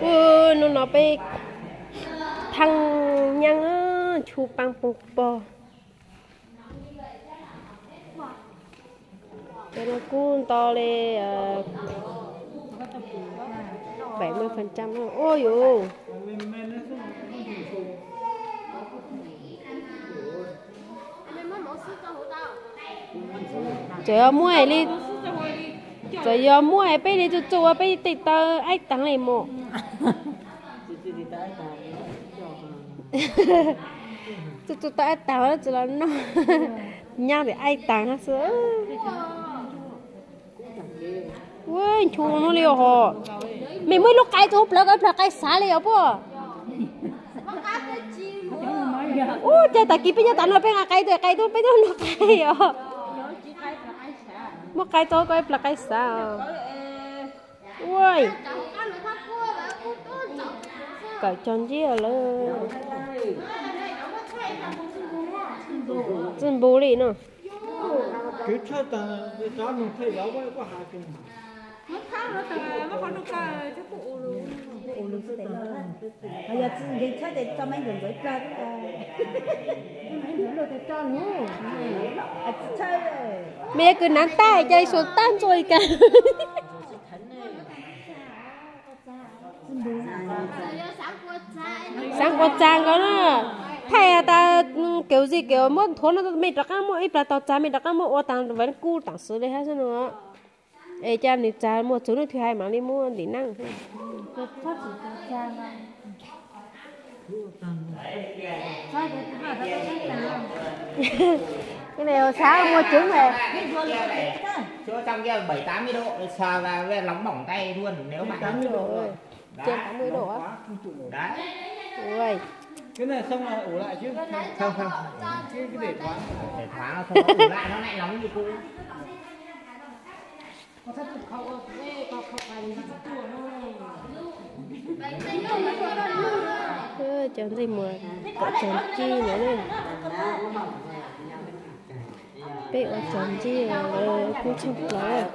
Hnub no peb thaij nyeeb, nchuav pab poo pog. Cov no kub nto li, bảy mươi phần trăm. Ua yuv. Txawm yog muaj li, txawm yog muaj peb li txuj txuj ua peb tej taw aib taag li mus. Txuj txuj taw aib taag tsis los noj, nyab ntawm aib taag xwb. Ua nchuav no li os. Mej muaj ib lub qai rau hauv plawv ko, ib plag qai xav li os puab. Ua cas tag kis peb nyob tas no peb nqa qai tuaj, qai tuaj peb tuaj noj qai os. Muaj qai rau ko ib plag qai xav os. Ua kawm cog ntsib lawm. Txij npu li no. Mej yuav kws nav taj cas ib suas tag ntxuaj li cas. Xaav nquas txag nkaus na. Thaij tas kev zis kev muab nthuav no mej rov qaab muab ib plag tau txag mej rov qaab muab ua tas vab kub taam xiv li hab xwb no. Es cas nws txag muaj txug nub twg hais mam li muab ntim neeb. Xaav muaj tseeb. Trên tám mươi độ á. Ui. Cov ntxij muag kawm cog ntsib no. Peb ua cog ntsib kub tshaaj plaws,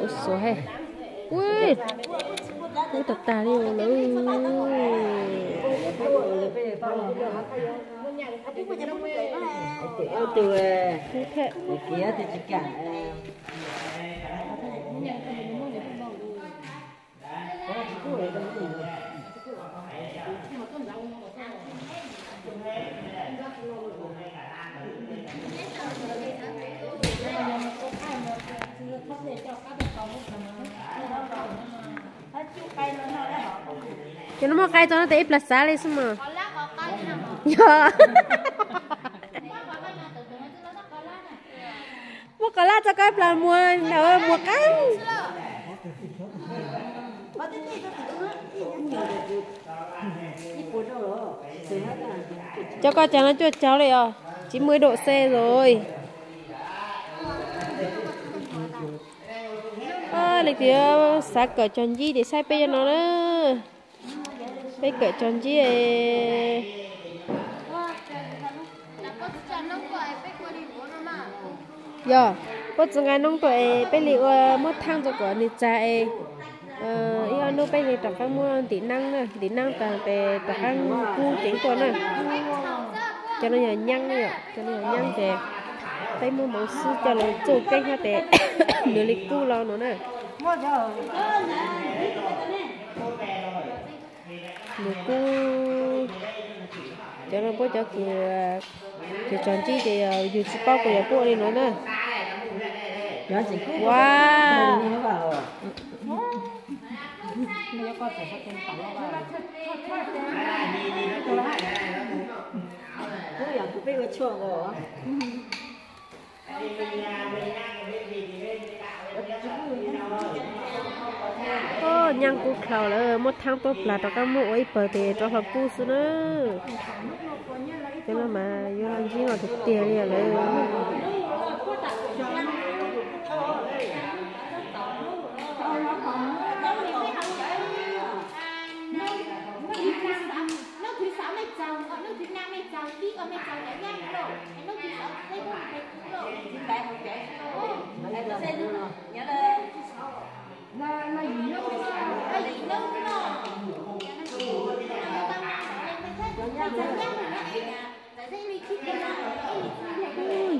ua suav he. Ui, kub tag tag li lawm. Ces nws muab qai tso no tes ib plag xav li xwb mas. Yog. Muab qos laj tso koj ib plag muag, muag qab. Cov koj caag no cuaj caug li os, chín mươi độ C rồi. Leej twg xav kawm cog ntsib ces saib peb cov no na. Peb kawm cog ntsib. Yog, puab tsi nqaa noob tuaj es peb li ua muab thaaj rua kom nws txag es ib ob nub peb li rov qaab muab ntim neeb na, ntim neeb taag tes rov qaab kub ceev tuaj na. Cov no yog nyaab na yom, cov no yog nyaab ces peb muab moov xwb coj lug txuj keeb hab tes nws li kub lug no na. Nws kub, cov no puab cov kws, kws txog ntsib ces yug tsi paub puas yog puab ua li no na. Ua, nyaab kub dlhau lawm, muab thaab tuab plag rov qaab muab ua ib pawg tes rov hlo kub xwb na. Cov no mas yuav ntsib no tiag tiag li lawm.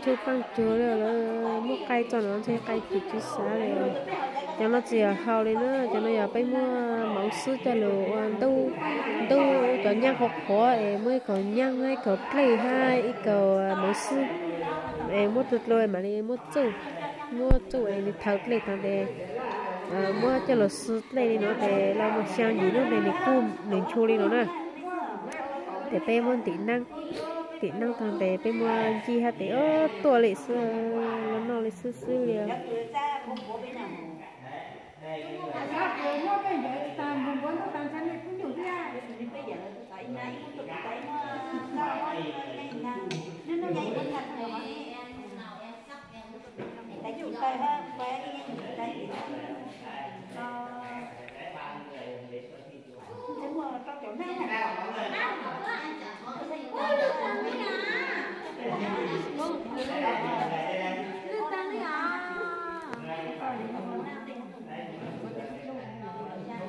Tsuj paaj cuag li lawm, muab qaij txog no ntshe qaij chim tsis xav li. Cov no tsis yog hau li na, cov no yog peb muab moov xwb coj lug ua ntuj, ntuj cov nyaab qhuav qhuav es muab ib kaug nyaab hab ib kaug dlej hab ib kaug moov xwb es muab dlua dlua mam li muab txuj, muab txuj es nws thaws dlej taag tes muab coj lug xwb dlej li no tes lug moog xyaa yim nub tes nws kuj nws nchu li no na. Tes peb muab ntim naab, ntim naab taag tes peb muab ncig hab tes tuaj li xwb, lug noj li xwb xwb li.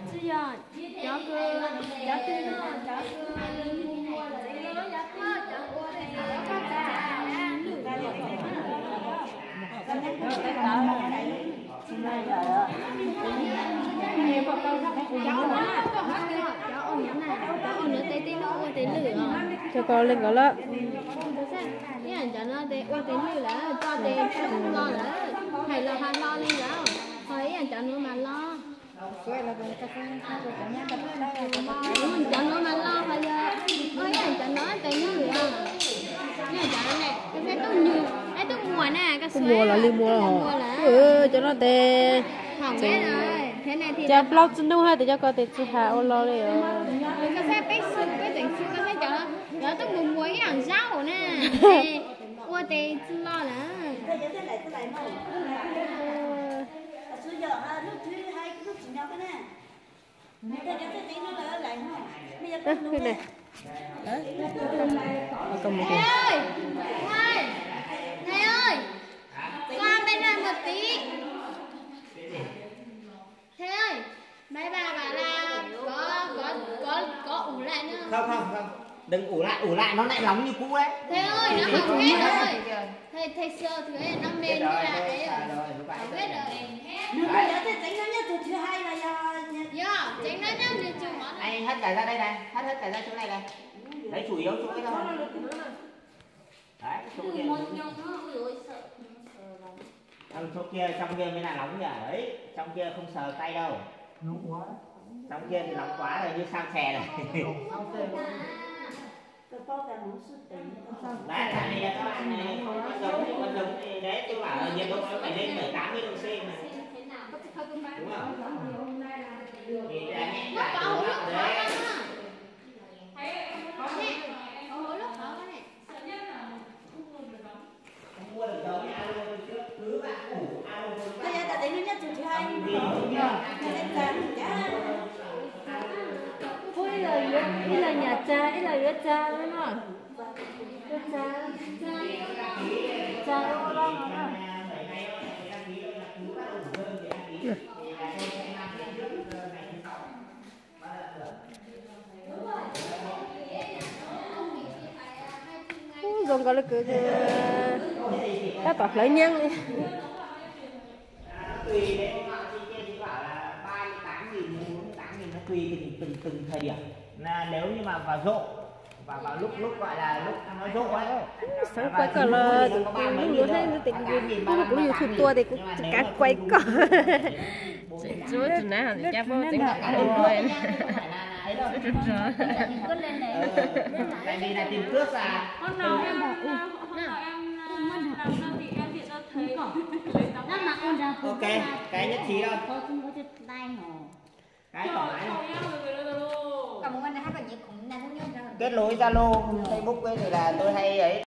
Tsis yog, cov kws, cov twg no, cov kws mus muag tsev no, cov twg, cov ua tes cov koj tas lwm. Cov ua, cov ua nyob na, cov ua nyob tes tej no ua tes lwm os. Cov ko leej ko lawm. Ib yam cov no tes ua tes lwm lawm, tso tes tso los lawm, hais los has hlo li lawm, ho ib yam cov nuav mas los. Cov nuav mas los ho yog, ib yam cov nuav tes lwm os. Ib yam cov no, koj saib tuaj nyuag, tuaj muag na, koj muag los li muag los. Cov no tes, cov plaub txwb nub hab tes cov ko tes tsis has ua los li os. Koj saib peb xwb, peb tseem xwb, koj saib cov, cov tuaj muag muag ib yam zaub na, ua tes tsis los lawm. Thầy ơi, thầy, thầy ơi, qua bên đây một tí. Thầy ơi, mấy bà bảo là có, có, có, có ủ lại nữa. Không, không, không. Đừng ủ lại, ủ lại nó lại nóng như cũ đấy. Thầy ơi, nó hỏng hết rồi. Thầy, thầy sửa thử ấy, nó mềm như là ấy rồi. Hỏng hết rồi. Nws yog tsev tsev no nyob tug thwv hais los yog? Yog, tsev no nyob nws tug mov. Này, hất cả ra đây này, hất, hất cả ra chỗ này này. Đấy, chủ yếu chỗ ấy thôi. Đấy, chỗ kia. Ừ, chỗ kia, trong kia mới là nóng nhỉ? Đấy, trong kia không sờ tay đâu. Trong kia thì nóng quá rồi, như sao chè này. Đấy, tại vì là các bạn này, con giống, con giống này, đấy, tôi bảo là nhiệt độ nó phải lên bảy tám mươi độ C mà. Đúng không? Thì là nhẹ nhàng đúng không? Đấy. Tao yog tau tes nub nyob tug thwv hais. Ib los nyam tsa, ib los yuav tsa no. Tsa, tsa ua los no. Ub, zoo nkaus li kwv tab tom hlawv nyaab li. Tùy từng, từng thời điểm. Là nếu như mà vào rộ, và vào lúc, lúc gọi là lúc nó rộ ấy, xaav kuaj koj los tus lub lub hab tes kuv lub YouTube tua tes kuv kav kuaj koj. Tại vì là tìm cướp à. Ok, cái nhất trí thôi. Cái thoải mái thôi. Kết nối Zalo, Facebook ấy thì là tôi hay ấy.